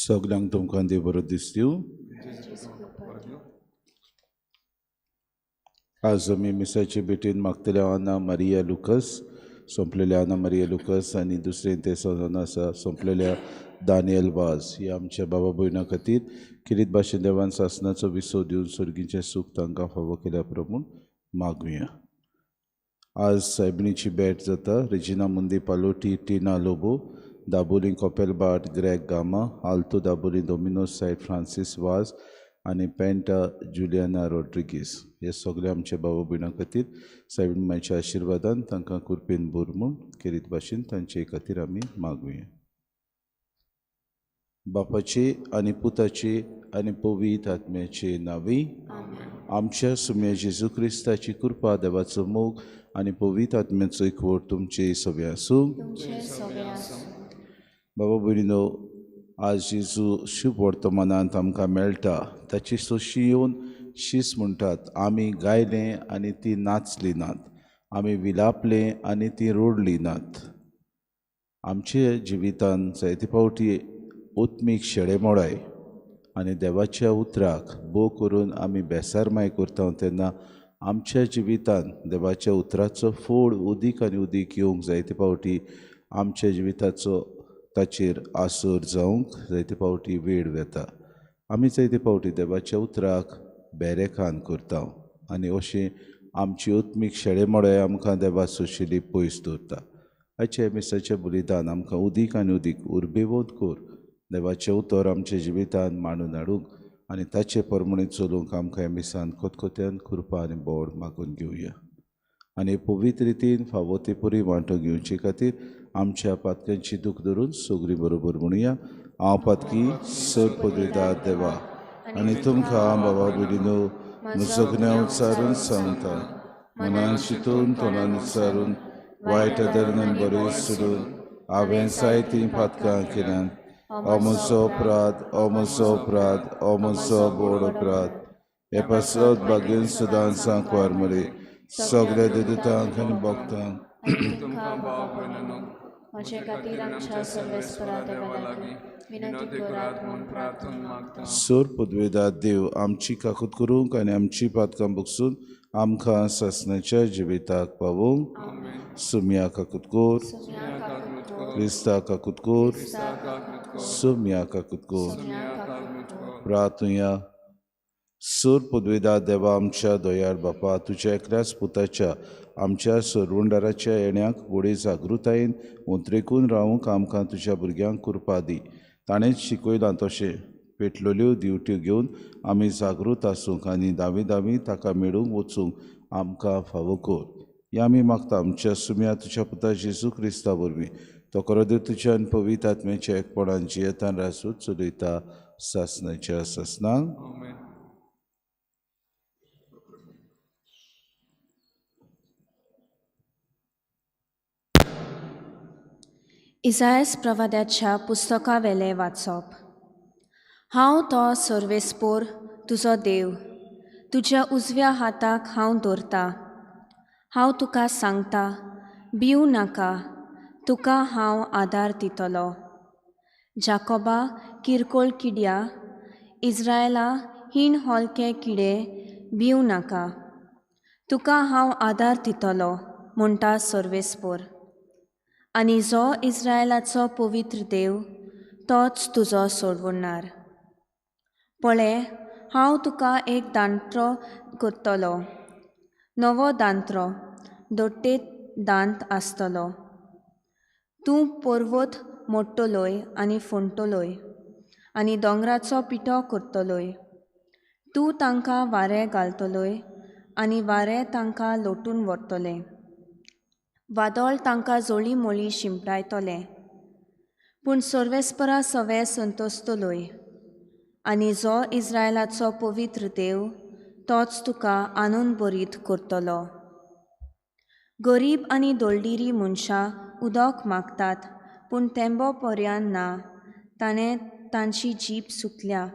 सगल्यांक तुमकां देव बरो दीस दिवं. आज आमी मिसाचे भेटेन मागतले आना मारिया लुकस, सोंपलेल्या आना मारिया लुकस आनी दुसरें ते जावन आसा सोंपलेल्या दानियल वाज ह्या आमच्या बाबा भयणा खातीर खेरीत भाशेन देवान सासनाचो विसव दिवन सर्गीचें सूख तांकां फावो केल्या प्रमाण मागुया. आज सायबिणीची भेट जाता रेजिना मुंदी पालोटी, टिना लोबो, दाबोली कोपेलबाट, ग्रॅग गामा, आल्तो दाबोली, दोमिनो सायड फ्रांसीस वाज आनी पेंटा जुलियाना रोड्रिगीस हे सगळे आमच्या बाबा भयणां खातीर सायबीण मायच्या आशिर्वादान तांकां कृपेन भर म्हूण खेरीत भाशेन तांचे खातीर आमी मागुया. बापाचे आनी पुताचे आनी पवित्र आत्म्याचे नांवी आमच्या सुम्या जेजू क्रिस्ताची कृपा, देवाचो मोग आनी पवित्र आत्म्याचो एकवट तुमचे सगळे आसूं. बाबा भयणीनो, आज जेजू शुभ वर्तमानांत आमकां मेळटा ताची सोशी येवन शीस म्हणटात, आमी गायलें आनी ती नाचली नात, आमी विलापलें आनी ती रोडली नात. आमच्या जिवितान जायते फावटी ओत्मीक शेडेमोडाय आनी देवाच्या उतराक बो करून आमी बेसारमाय करता तेन्ना आमच्या जिवितान देवाच्या उतराचो फोड उदीक आनी उदीक येवंक जायते फावटी आमच्या जिविताचो ताचेर आसर जावंक जायते फावटी वेळ वेता. आमी जायते फावटी देवाच्या उतराक बेरेखान करता आनी अशें आमची ओत्मीक शेडेमोडाय आमकां देवा सोशिली पयस दवरता. आयच्या मिसाचें बलिदान आमकां उदीक आनी उदीक उर्बेवंत कर, देवाचें उतर आमच्या जिवितान मांडून हाडूंक आनी ताचे परमणी चलूंक आमकां ह्या मिसान खतखत्यान कृपा आनी बोड मागून घेवया. आनी पवित्र रितीन फावो ते पुरी वांटो घेवचे खातीर आमच्या पातक्यांची दूख धरून सगळीं बरोबर म्हणुया. हांव पातकी सर पदवीदार देवा आनी तुमकां बाबा भयणीनो म्हजो उच्चारून सांगता, मनान चिंतून तोंडान उच्चारून वायट धरणान बरें सोडून हांवें जायतीं पातकां केल्यात. हो म्हजो अपराध, हो म्हजो अपराध, हो म्हजो व्हड अपराध. हे पासत भाग्यन सदां सांकवार मरे सगळ्या देवतांक आनी भक्तांक म्हजे खातीर आमच्या सर्वेस्परा देवा लागीं विनंती करात म्हूण प्रार्थना मागता. सोर पदवेदार देव आमची काकूत करूंक आनी आमची पातकां बगसून आमकां सासणाच्या जिविताक पावोवंक. सुम्या काकूत कोर, क्रिस्ता काकूत कोर, सुम्या काकूत कोर. प्रार्थुया. सोर पदवेदार देवा आमच्या दयाळ बापा, तुज्या एकल्याच पुताच्या आमच्या सरवंडाराच्या येण्याक व्हडे जागृतायेन उंतरेकून रावूंक आमकां तुज्या भुरग्यांक कृपा दी. ताणेंच शिकयलां तशें पेटलेल्यो दिवट्यो घेवन आमी जागृत आसूंक आनी दावी दावी ताका मेळूंक वचूंक आमकां फावो कर. ह्या आमी मागता आमच्या सुम्या तुज्या पुता जेजू क्रिस्ता वरवीं. तो करो तुज्या आनी पवित्र आत्म्याच्या एकपणान जियेतान रासूच चलयता सासणाच्या सासणांक. इजायस प्रवाद्याच्या पुस्तकावेलें वाचप. हांव तो सर्वेस्पोर तुजो देव, तुज्या उजव्या हाताक हांव दवरता. हांव तुका सांगता, भिवू नाका, तुका हांव आदार दितलो. जाकोबा किरकोळ किड्या, इज्रायला हीण हलके किडे, भिवू नाका, तुका हांव आदार दितलो म्हणटा सर्वेस्पोर. आनी जो इज्रायलाचो पवित्र देव तोच तुजो सोडवणार. पळय, हांव तुका एक दांत्रो करतलो, नवो दांत्रो, दोट्टेत दांत आसतलो. तूं पर्वत मोडटलोय आनी फोंडटलोय आनी दोंगराचो पिठो करतलोय. तूं तांकां वारें घालतलोय आनी वारें तांकां लोटून व्हरतलें. वादळ तांकां जोळी मोळी शिंपडायतलें. पूण सर्वेस्परा सवे संतोसतलोय आनी जो इज्रायलाचो पवित्र देव तोच तुका आनंद भरीत करतलो. गरीब आनी दोलडिरी मनशां उदक मागतात, पूण तेंबो पर्यान ना, ताणें तांची जीब सुकल्या.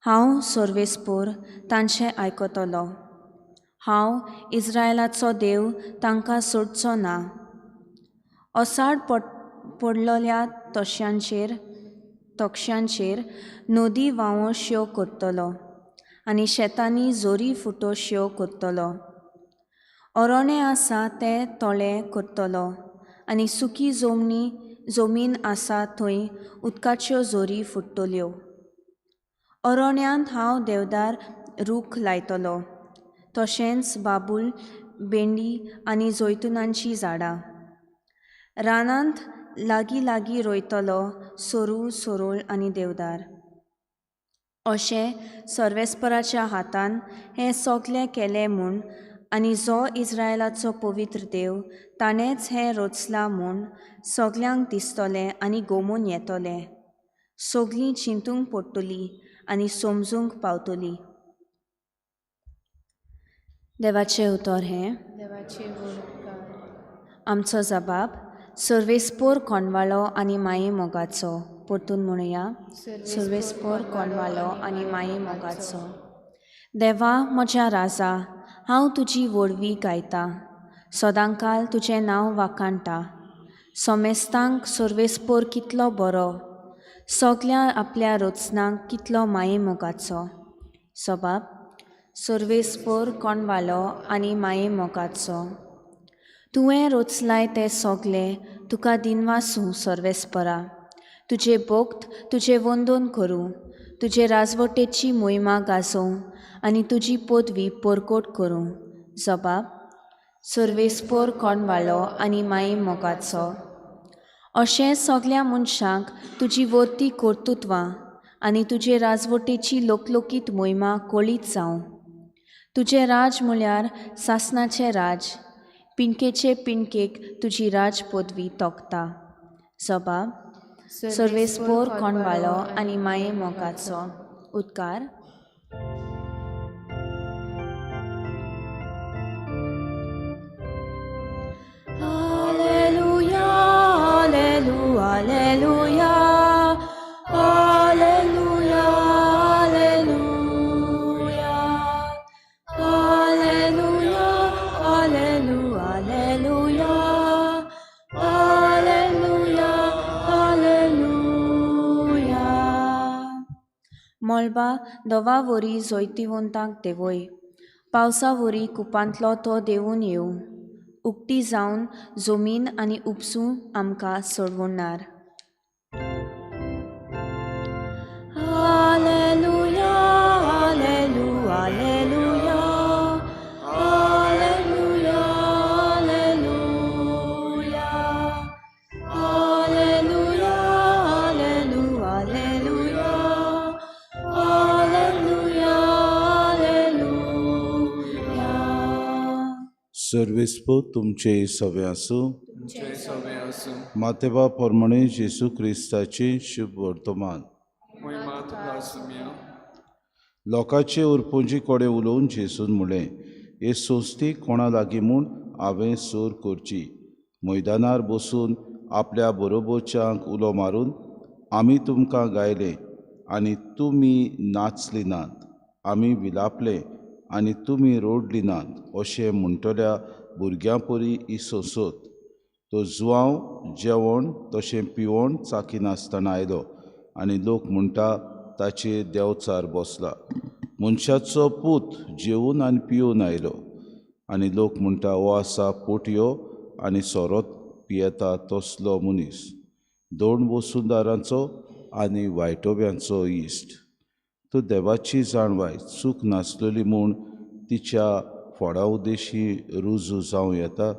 हांव सर्वेस्पोर तांचें आयकतलो. हांव इज्रायलाचो देव तांकां सोडचो ना. ओसाड पडलेल्या तोश्यांचेर तोक्षांचेर नदी व्हांवोश्यो करतलो आनी शेतांनी जोरी फुटोश्यो करतलो. ओरोणें आसा तें तोळें करतलो आनी सुकी जमीन आसा थंय उदकाच्यो जोरी फुट्टल्यो. ओरोण्यांत हांव देवदार रूख लायतलो, तशेंच बाबूल, भेंडी आनी जैतुनांचीं झाडां. रानांत लागीं लागीं रोयतलो सोरू, सोरोळ आनी देवदार. अशें सर्वेस्पराच्या हातान हें सगलें केलें म्हूण आनी जो इस्रायलाचो पवित्र देव ताणेंच हें रचलां म्हूण सगल्यांक दिसतलें आनी गोमून येतलें. सगलीं चिंतूंक पडटलीं आनी समजूंक पावतलीं. देवाचें उतर हें. आमचो जबाब सर्वेस्पोर कोणवाळो आनी माये मोगाचो. परतून म्हणुया, सर्वेस्पोर कोणवाळो आनी माये मोगाचो. देवा म्हज्या राजा, हांव तुजी व्हडवी गायतां, सदांकाल तुजें नांव वाखाणटा. सोमेस्तांक सर्वेस्पोर कितलो बरो, सगल्या आपल्या रचनांक कितलो माये मोगाचो. सबाब सर्वेस्पोर कोणवालो आनी माये मोगाचो. तुवें रचलाय तें सगलें तुका दिनवासूं सर्वेस्परा. तुजे भक्त तुजें वंदन करूं, तुजे राजवटेची मोहिमा गाजोवं आनी तुजी पदवी परकोट करूं. जबाब सर्वेस्पोर कोणवालो आनी माये मोगाचो. अशें सगल्या मनशांक तुजी वर्ती कर्तुत्वां आनी तुजे राजवटेची लोकलोकीत मोहिमा कळीत जावं. तुजें राज म्हळ्यार सासणाचें राज, पिंडकेचे पिंडकेक तुजी राज पदवी तोखता. जबाब सर्वेस्पोर कोणवालो आनी माये मोगाचो. उदकार. Alleluia, alleluia, alleluia, alleluia, alleluia, alleluia, alleluia, alleluia, alleluia. मळबा दवा वरी जैतिवंतांक देंवय, पावसा वरी कुपांतलो तो देंवून येवं. उक्ती जावन जमीन आनी उपसूं आमकां सोडवणार. Alleluia, alleluia, alleluia, alleluia, alleluia, alleluia, alleluia, alleluia, alleluia, alleluia. सर्वेस्पोर तुमचे सवे आसूं. मातेबा प्रमाणे जेजू क्रिस्ताचें शुभ वर्तमान. लोकांचे उरपुंजी कडेन उलोवन जेजून म्हणलें, हे संस्थेक कोणा लागीं म्हूण हांवें सोर करची. मैदानार बसून आपल्या बरोबरच्यांक उलो मारून, आमी तुमकां गायलें आनी तुमी नाचली नात, आमी विलापले आनी तुमी रोडली नात, अशें म्हणटल्या भुरग्यां परी ही सोंसत. तो जुवांव जेवण तशें पिवण चाखिनासतना आयलो आनी लोक म्हणटा ताचेर देंवचार बसला. मनशाचो पूत जेवन आनी पिवन आयलो आनी लोक म्हणटा हो आसा पोटयो आनी सोरो पियेता तसलो मनीस, दोन वसुंदारांचो आनी वायटोब्यांचो इश्ट. तो देवाची जाणवाय चूक नासलेली म्हूण तिच्या फोडा उद्देशी रुजू जावं येता.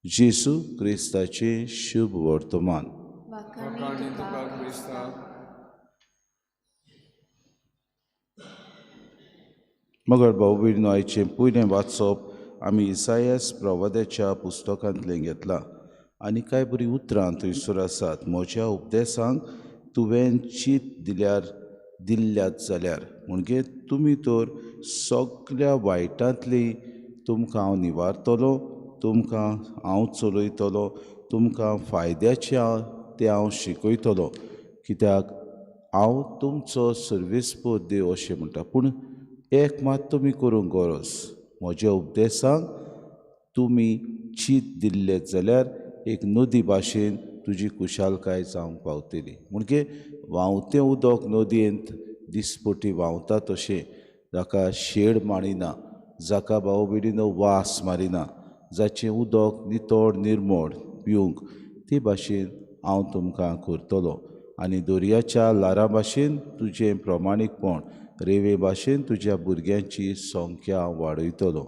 जेजू क्रिस्ताचें शुभ वर्तमान. मगर भाऊ भयणीनो, आयचें पयलें वाचप आमी इसायास प्रवाद्याच्या पुस्तकांतलें घेतलां आनी कांय बरीं उतरां थंयसर आसात. म्हज्या उपदेसांक तुवें चीत दिल्ल्यात जाल्यार म्हणजे तुमी तर सगल्या वायटांतली तुमकां हांव निवारतलो, तुमकां हांव चलयतलो, तुमकां फायद्याचें तें हांव शिकयतलो, कित्याक हांव तुमचो सर्वेस्पोर देव अशें म्हणटा. पूण एक मात तुमी करूंक गरज, म्हज्या उपदेसांक तुमी चीत दिल्ले जाल्यार एक नदी भाशेन तुजी खुशालकाय जावंक पावतली. म्हणजे व्हांवतें उदक नदयेंत दिसपटी व्हांवता तशें जाका शेड मारिना, जाका भाव भयणीनो वास मारिना, जाचें उदक नितळ निर्मळ पिवंक, ते भाशेन हांव तुमकां करतलो. आनी दर्याच्या ल्हारां भाशेन तुजें प्रमाणीकपण, रेंवे भाशेन तुज्या भुरग्यांची संख्या वाडयतलो.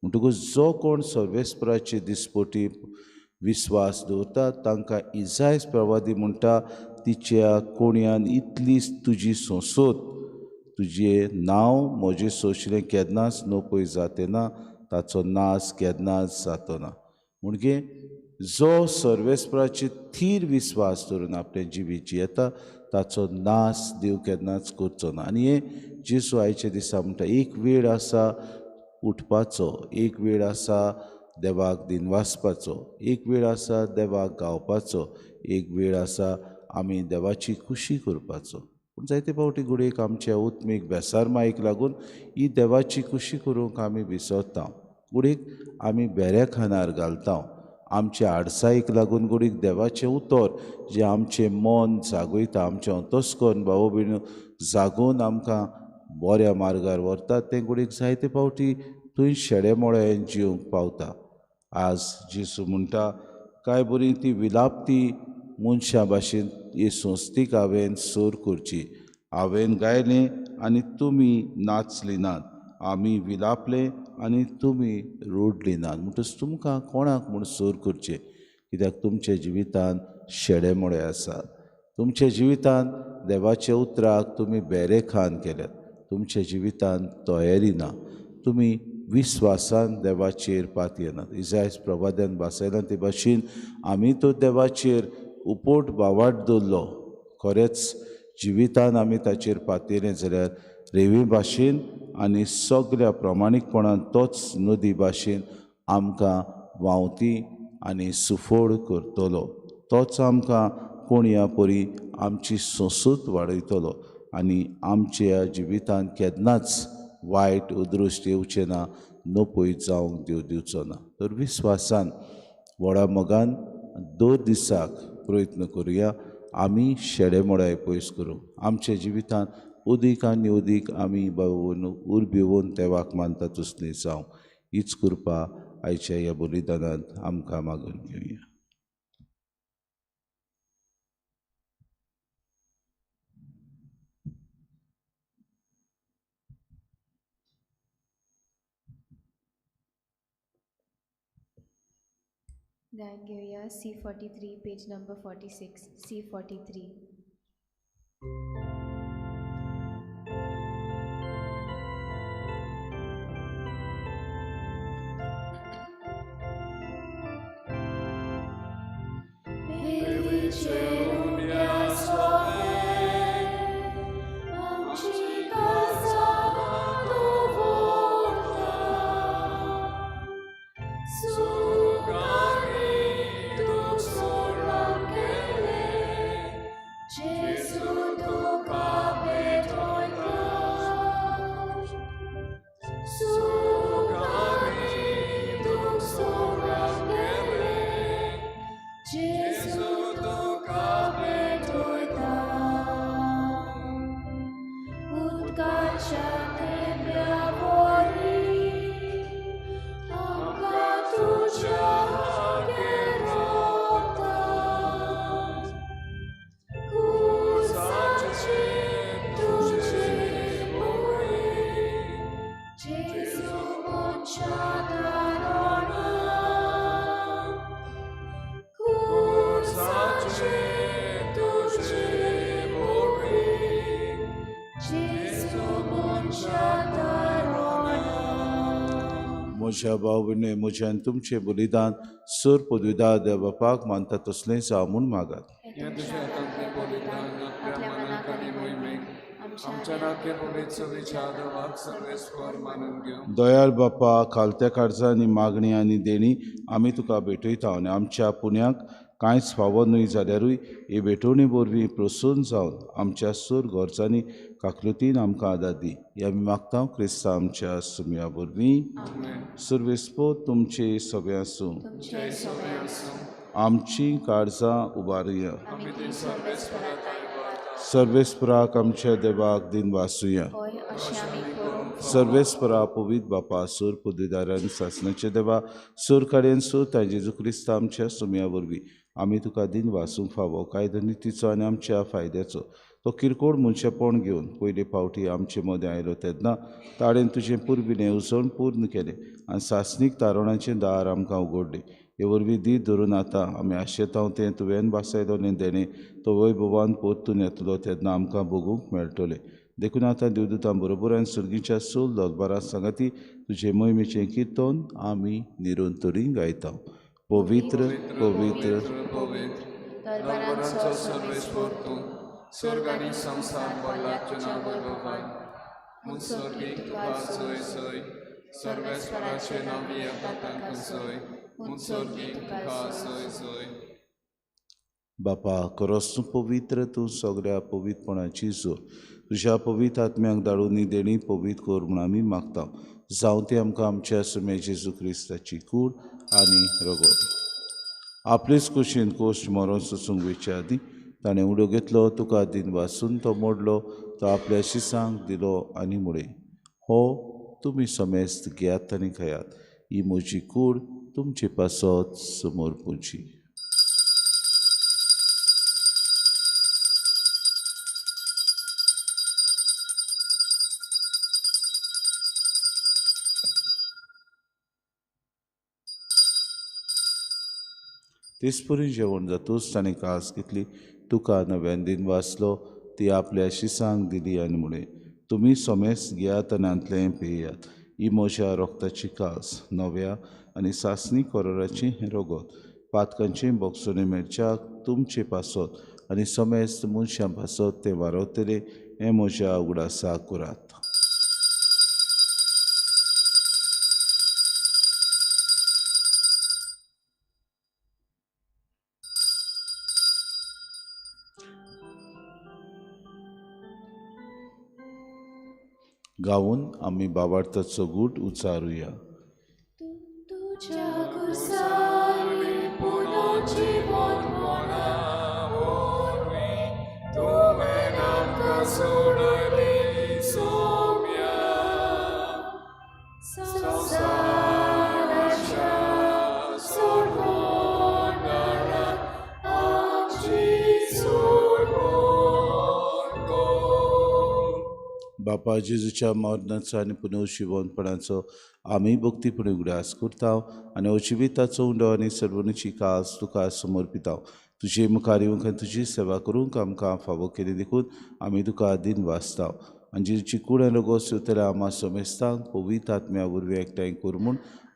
म्हणटकूच जो कोण सर्वेस्पराचे दिसपटी विस्वास दवरता तांकां इजायस प्रवादी म्हणटा, तिच्या कोणयान इतली तुजी सोंसत, तुजें नांव म्हजें सोंसलें केन्नाच नपय जातें ना, ताचो नाश केन्नाच जातो ना. म्हणजे जो सर्वेस्पराचे थीर विस्वास धरून आपलें जिवीत जियेता ताचो नाश देव केन्नाच करचो ना. आनी हें जेजू आयच्या दिसा म्हणटा, एक वेळ आसा उठपाचो, एक वेळ आसा देवाक दिनवासपाचो, एक वेळ आसा देवाक गावपाचो, एक वेळ आसा आमी देवाची खुशी करपाचो. पूण जायते फावटी घडयेक आमच्या उत्मीक बेसारमायेक लागून ही देवाची खुशी करूंक आमी विसरता, घडयेक आमी बेऱ्या खानार घालता. आमच्या आडसायेक लागून घडयेक देवाचें उतर जें आमचें मन जागयता, आमचें अंतस्कर्ण भाव भयणीनो जागोवन आमकां बऱ्या मार्गार व्हरता, तें घडयेक जायते फावटी थंय शेडेमोळ्यान जिवंक पावता. आज जेजू म्हणटा, कांय बरी ती विलापती मनशां भाशेन ही संस्थीक हांवें सर करची, हांवें गायलें आनी तुमी नाचली नात, आमी विलापले आनी तुमी रडली नात. म्हणटकच तुमकां कोणाक म्हूण सर करचें, कित्याक तुमच्या जिवितांत शेडेमोडे आसात, तुमच्या जिवितांत देवाच्या उतराक तुमी बेरेखान केल्यात, तुमच्या जिवितांत तयारी ना, तुमी विस्वासान देवाचेर पातयेनात. इजायस प्रवाद्यान भासयला ते भाशेन आमी तो देवाचेर उपोट बावाट दवरलो, खरेंच जिवितान आमी ताचेर पातयेले जाल्यार रेंवे भाशेन आनी सगळ्या प्रमाणीकपणान तोच नदी भाशेन आमकां व्हांवती आनी सुफोड करतलो, तोच आमकां कोणया परी आमची सोंसूत वाडयतलो आनी आमच्या जिवितान केन्नाच वायट अदृश्ट येवचें ना, नपय जावंक देव दिवचो ना. तर विस्वासान व्हडा मोगान दर दिसाक प्रयत्न करुया आमी शेडेमोडाय पयस करूंक. आमच्या जिवितांत अदीक आनी अदीक आमी बाबा उर्बेवन देवाक मानता तसली जावं, हीच कृपा आयच्या ह्या बलिदानांत आमकां मागून घेवया. गायन घेवया C43 page number 46, C43. म्हज्या भाव भयणी म्हज्या आनी तुमचें बलिदान सर पदवीदार देव बापाक मानता तसलें जावं म्हूण मागात. दयाळ बापा, खालत्या काळजांनी मागणी आनी देणी आमी तुका भेटयता आनी आमच्या पुण्याक कांयच फावो न्हय जाल्यारूय ही भेटवणी वरवीं प्रसन्न जावन आमच्या सूर गरजांनी काकलुतीन आमकां आदार दी. हे आमी मागता क्रिस्तांव आमच्या सुमया वरवीं. सुर्वेस्पो तुमचे सगळे आसूं. आमची काळजां उबारुया. सर्वेस्पराक आमच्या देवाक दिन वासुया. सर्वेस्परा पवित्र बापा सूर पदवीदारान सासणाचे देवा सूर कडेन सूर तांचे जेजू क्रिस्त आमच्या सुम्या वरवीं आमी तुका दिन वासूंक फावो कायदो नितीचो आनी आमच्या फायद्याचो तो किरकोळ मनशेपण घेवन पयले फावटी आमचे मदें आयलो तेन्ना ताणें तुजें पुर्विलें उसण पूर्ण केलें आनी सासणीक तारवणाचें दार आमकां उगडलें. हे वरवीं दीत धरून आतां आमी आशेतांव तें तुवें भासायलोलें देणें तो वैभवान परतून येतलो तेन्ना आमकां भोगूंक मेळटलें. देखून आतां देवदूतां बरोबर आनी सुर्गीच्या सूल दरबारा सांगाती तुजे मोहिमेचें किर्तन आमी निरंतरी गायता. पवित्र पवित्र पवित्र दरबारांचो सर्वेस्पर तूं, स्वर्ग आनी संवसार भरला तुज्या वैभवान. म्हूण स्वर्गीक तुका जय जय, सर्वेस्पराचें नांव येता तांकां जय, म्हूण स्वर्गीक तुका जय जय. बापा खरोच तूं पवित्र, तूं सगळ्या पवित्रपणाची जोर. तुज्या पवित्र आत्म्याक धाडून ही देणी पवित्र कर म्हूण आमी मागता. जावं तें आमकां आमच्या सुम्या जेजू क्रिस्ताची कूड आनी रगत. आपलेच कुशीन कोश्ट मरोन सोसूंक वयचे आदीं ताणें उडो घेतलो, तुका दिन वासून तो मोडलो, तो आपल्या शिसांक दिलो आनी म्हळें, हो तुमी समेस्त घेयात आनी खायात, ही म्हजी कूड तुमचे पासत समर्पूची. तेचपरी जेवण जातूच ताणें कास घेतली, तुका नव्यान दिन वाचलो, ती आपल्या शिसांक दिली आनी म्हळें, तुमी समेस्त घेयात आनी हांतलें पियात, ही म्हज्या रोगताची कास नव्या आनी सासणी कोराराचें हें रगत पातकांचें बोगसणें मेळच्याक तुमचे पासत आनी समेस्त मनशां पासत तें वारवतलें हें म्हज्या उगडासाक करात. गावन आमी बाबार्थाचो गूट उचारुया. बापा जेजूच्या मरणाचो आनी पुनर्जिवनपणाचो आमी भक्तीपणी उगडास करता आनी अजिविताचो उंडो आनी सर्वणीची कास तुका समर्पिता. तुजे मुखार येवंक आनी तुजी सेवा करूंक आमकां फावो केली देखून आमी तुका दिन वाचता. आनी जेजूची कूड आनी रगत सोदतल्या आमा समेस्तांक पवित्र आत्म्या वरवीं एकठांय कर म्हूण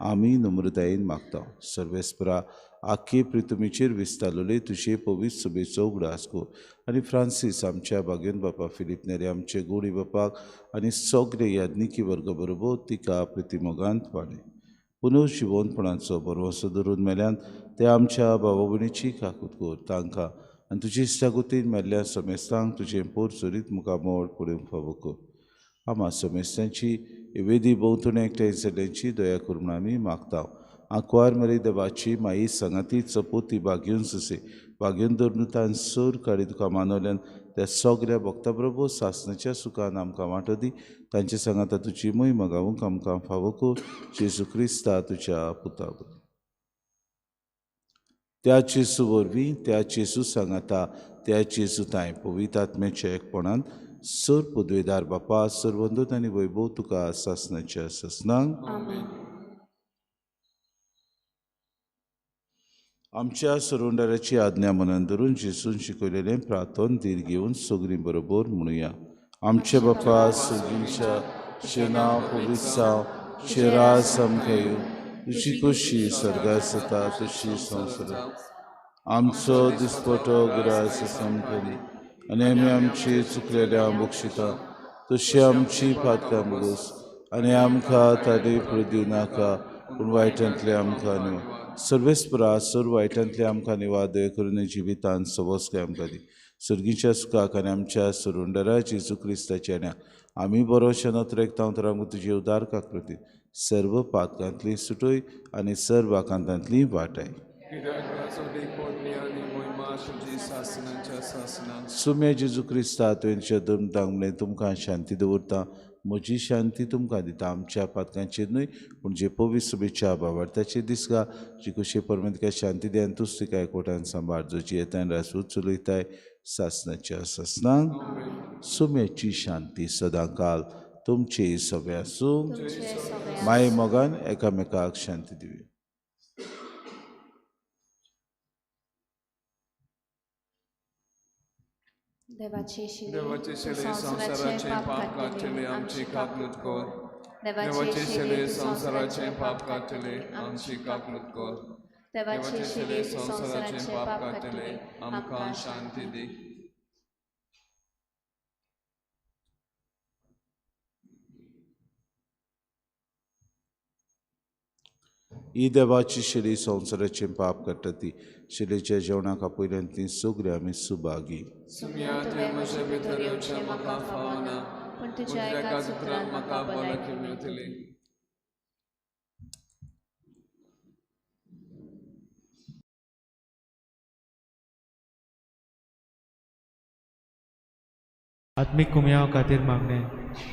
आमी नम्रतायेन मागता. सर्वेस्परा आख्खे पृथ्वीचेर विस्तारलेले तुजे पवित्र सभेचो उगडास कर आनी फ्रांसीस आमच्या भाग्यन बापा फिलीप नेरी आमचे गोडी बापाक आनी सगळे याज्ञिकी वर्ग बरोबर तिका प्रतिमोगांत वाडय. पुनर्जिवनपणाचो भरवंसो धरून मेल्यान ते आमच्या भावा भयणीची काकूत कर तांकां आनी तुजी इश्टागतीन मेल्ल्या समेस्तांक तुजें पोर चरीत मुखामळ पळोवंक फावो कर. आमा समेस्तांची वेदी भोंवतणी एकठांय जाल्ल्यांची दया कर म्हूण आमी मागता. आंकवार मरी देवाची माई सांगाती चपोती बागेवन सुसे बागेवन धरून तान सोर काडी तुका मानवल्यान त्या सगळ्या भक्ता बरोबर सासणाच्या सुखान आमकां वांटो दी. तांचे सांगाता तुजी मोहिमा गावूंक आमकां फावो कर. जेजू क्रिस्ता तुज्या पुता वरवीं. त्या जेजू वरवीं, त्या जेजू सांगाता, त्या जेजू तांय पवित्र आत्म्याच्या एकपणान सर पदवेदार बापा सर्वंदन आनी वैभव तुका सासणाच्या सासणाक. आमच्या सरोंडाराची आज्ञा मनान धरून जेजून शिकयलेलें प्रार्थन धीर घेवन सगळीं बरोबर म्हणुया. आमचे बापा सगळींच्या तुजें नांव पवित्र जावं, तुजें राज आमकां येवं, तुजी खोशी स्वर्गार जाता तशी संवसारांत. आमचो दिसपटो ग्रास आमकां दी आनी आमी आमची चुकलेल्या बक्षिता तशी आमची पातकां भोगोस आनी आमकां ताडे फुडें दिवं नाका पूण वायटांतलें आमकां न्हय. सर्वेस्परा सर्व वायटांतलें आमकां निवार दया करून जिवितान सवस्काय आमकां दी. सर्गीच्या सुखाक आनी आमच्या सरुंडरा जेजू क्रिस्ताच्या न्या आमी बरो शनोत्र एकतांव तर आमकां तुजी उदार काकृती सर्व पातकांतली सुटय आनी सर्व आकांतांतली वाटाय. सुम्या जेजू क्रिस्ता तुवें दमतांक म्हणलें तुमकां शांती दवरता, म्हजी शांती तुमकां दिता. आमच्या पातकांचेर न्हय पूण जे पवित्र सभेच्या बाबार्थाचेर दिसगा जी कुशे परमेंतका शांती दी आनी तूच तिका एकवटान सांबाळ, जो जियेतान रासूच चलयताय सासनाच्या सासनाक. सुम्याची शांती सदांकाल तुमचे सगळे आसूं. माये मोगान एकामेकाक शांती दिवया. देवाचे शिले संवसाराचें पाप काडटले आमची काकलूत कर. देवाचे शिले संवसाराचें पाप काडटले आमची काकलूत कर. देवाचे शिले संवसाराचें पाप काडटले आमकां शांती दी. ही देवाची शिली संवसाराचें पाप काडटा ती शिलेच्या जेवणाक आपयल्यान ती सगळीं आमी सुभागी. सुम्या तुवें म्हजे भितर येवचें म्हाका फावना, पूण पूण तुज्या तुज्या एका एका सुत्रान सुत्रान म्हाका म्हाका भलायकी भलायकी मेळटली. मेळटली. आत्मीक कुमयाव खातीर मागणें.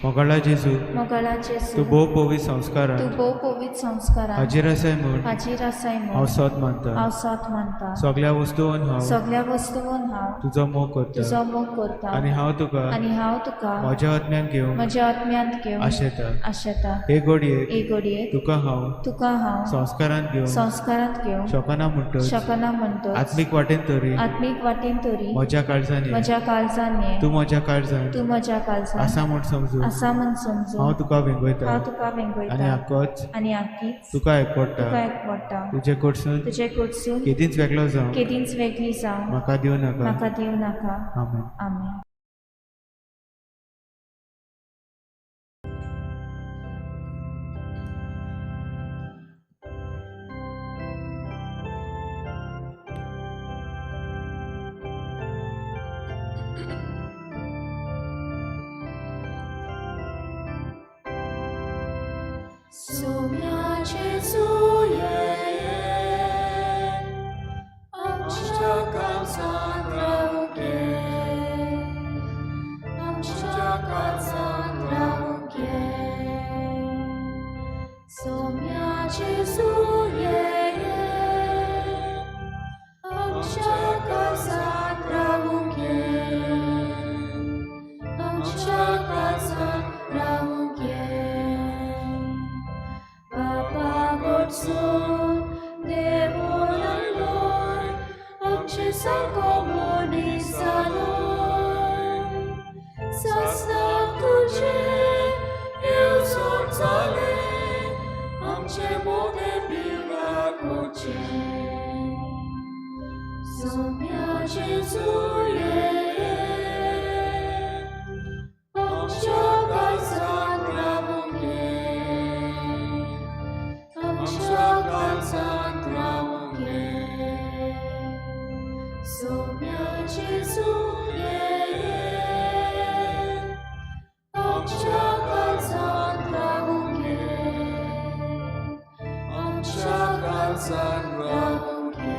मोगाळा जेजू, मोगाळा जेजू, तूं भोव पवित्र तूं संस्कारान भोव पवित्र संस्कारान हाजीर आसाय म्हूण हाजीर आसाय हांव म्हूण सत मानता. हांव सत मानता. सगळ्या वस्तून हांव सगळ्या वस्तून हांव तुजो मोग करता तुजो मोग करता आनी हांव तुका आनी हांव तुका म्हज्या आत्म्यान घेवंक म्हज्या आत्म्यांत घेवन आशेता. आशेता. हे घडयेक हे घडयेक तुका हांव तुका हांव संस्कारान घेवंक संस्कारांत घेवंक शकना म्हणटच शकना म्हणटच आत्मीक वाटेन तरी आत्मीक वाटेन तरी म्हज्या काळजान ये. म्हज्या काळजान ये. तूं म्हज्या काळजान तूं म्हज्या काळजान आसा म्हूण समजून आसा म्हूण समजून हांव तुका वेंगयता हांव तुका आनी वेंगयता आकोच आनी आकीच तुका एकवडटा. तुका एकवडटा. तुजे कडसून तुजे कडसून केदींच वेगळो जावं केदींच वेगळी जावं म्हाका दिवं नाका. म्हाका दिवं नाका. आमेन. आमेन. Sumia Jesu ye, आमच्या काळजांत रावूंक ये, आमच्या काळजांत रावूंक ये. Sumia Jesu ye, आमच्या काळजांत रावूंक ये, आमच्या काळजांत रावूंक ये. बापा कडसून देवून आयलोय, आमचे सारको मनीस जालोय. सासणाक तुजें येवजण जालें आमचे मोगे पिवळा करचें. सोम्या जेजू ये, आमच्या काळजांत रावूंक ये, आमच्या काळजांत रावूंक ये. सोम्या जेजू ये, आमच्या काळजांत रावूंक ये, आमच्या काळजांत रावूंक रावूंक ये.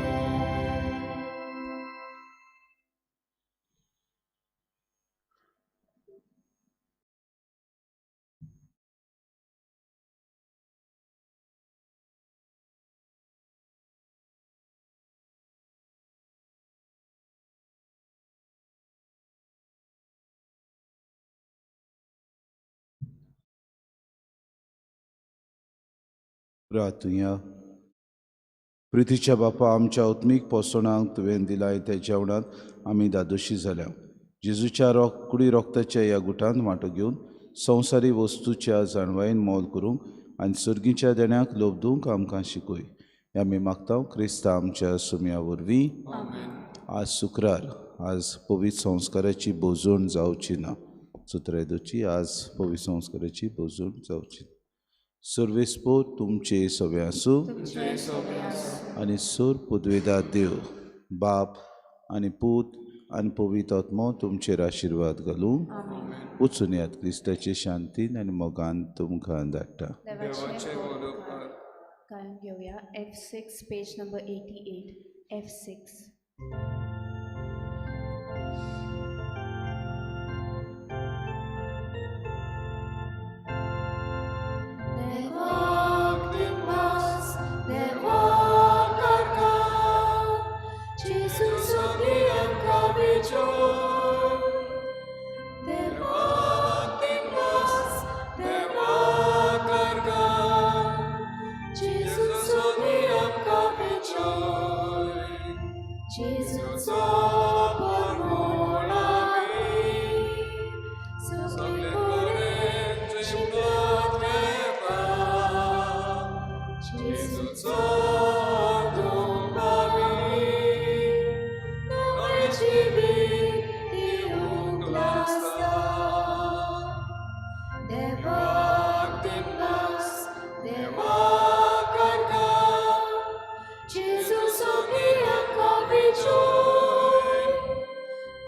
रातुया. प्रितीच्या बापा, आमच्या आत्मीक पोसणांक तुवें दिलाय त्या जेवणांत आमी दादोशी जाल्या. जेजूच्या कुडी रोगताच्या ह्या गुटांत वांटो घेवन संवसारी वस्तूच्या जाणवायेन मोल करूंक आनी सर्गीच्या देण्याक लोबदूंक आमकां शिकय. हे आमी मागता क्रिस्ता आमच्या सुम्या वरवीं. आज शुक्रार, आज पवित्र संस्काराची भोजवण जावची ना. सुत्रायदोची आज पवित्र संस्काराची भोजवण जावची. सर्वेस्पोर तुमचे सगळे आसूं आनी सोर पुदवेदा देव बाप आनी पूत आनी पवित्र आत्मो तुमचेर आशिर्वाद घालूं. वचून यात क्रिस्ताचे शांतीन आनी मोगान तुमकां धाडटा. देवाचे व्हड उपकार. गायन घेवया F6 page number 88 F6. देवाक दिनवास, देवाक आर्गां, जेजू सोगी आमकां विजय. देवाक दिनवास, देवाक आर्गां, जेजू सोगी आमकां विजय. जेजूचो परमळ आमी सगळे कडेन जिखत वता. जेजूचो धूप आमी नवें जिवीत दिवंक लागता. देवाक दिनवास, देवाक आर्गां, जेजू सोगी आमकां विजय.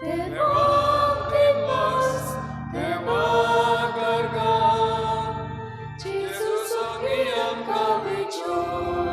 देवाक दिनवास, देवाक आर्गां, जेजू सोगी आमकां विजय.